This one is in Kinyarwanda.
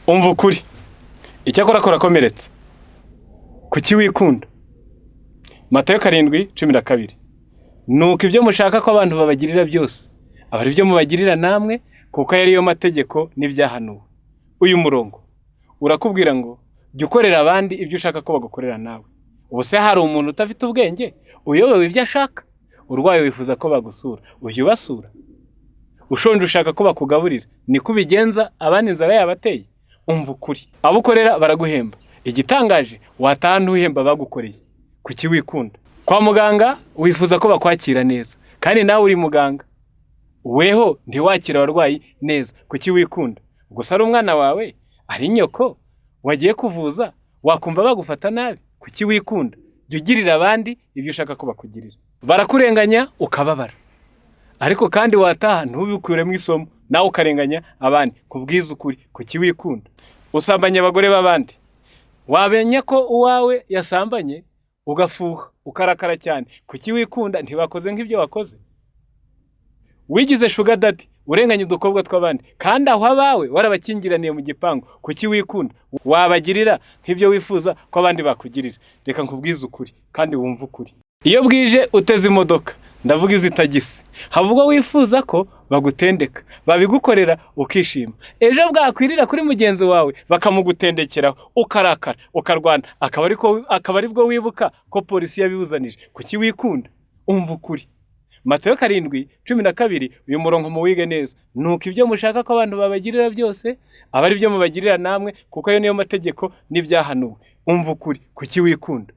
Umva ukuri, icyakora kurakomeretsa. Kuki wikunda? Matayo 7:12: "Nuko ibyo mushaka ko abantu babagirira byose, aba ari byo mubagirira namwe, kuko ayo ariyo mategeko n'ibyahanuwe." Uyu murongo urakubwira ngo jya ukorera abandi ibyo ushaka ko bagukorera nawe. Ubu se hari umuntu udafite ubwenge uyobewe ibyo ashaka? Urwaye wifuza ko bagusura, ujya ubasura? Ushonje ushaka ko bakugaburira, niko ubigenza abandi inzara yabateye? Umva ukuri, abo ukorera baraguhemba. Igitangaje, wataha ntuhemba abagukoreye. Kuki wikunda? Kwa muganga wifuza ko bakwakira neza, kandi nawe uri muganga, weho ntiwakira abarwayi neza. Kuki wikunda? Gusa ari umwana wawe, ari nyoko wagiye kuvuza, wakumva bagufata nabi? Kuki wikunda? Jya ugirira abandi ibyo ushaka ko bakugirira. Barakurenganya ukababara, ariko kandi wataha ntubikuremo isomo, nawe ukarenganya abandi. Kubwiza ukuri, kuki wikunda? Usambanya abagore b'abandi, wamenya ko uwawe yasambanye ugafuha, ukarakara cyane. Kuki wikunda? Ntibakoze nk'ibyo wakoze. Wigize sugar daddy, urenganya udukobwa tw'abandi, kandi aho abawe warabakingiraniye mu gipangu. Kuki wikunda? Wabagirira nk'ibyo wifuza ko abandi bakugirira. Reka nkubwize ukuri kandi wumve ukuri. Iyo bwije uteze imodoka, ndavuga izi tagisi, haba ubwo wifuza ko bagutendeka, babigukorera ukishima. Ejo bwakwirira kuri mugenzi wawe bakamugutendekeraho, ukarakara, ukarwana, akaba aribwo wibuka ko polisi yabibuzanije. Kuki wikunda? Umva ukuri. Matayo 7:12, uyu murongo muwige neza: "Nuko ibyo mushaka ko abantu babagirira byose, aba ari byo mubagirira namwe, kuko ayo niyo mategeko n'ibyahanuwe." Umva ukuri, kuki wikunda?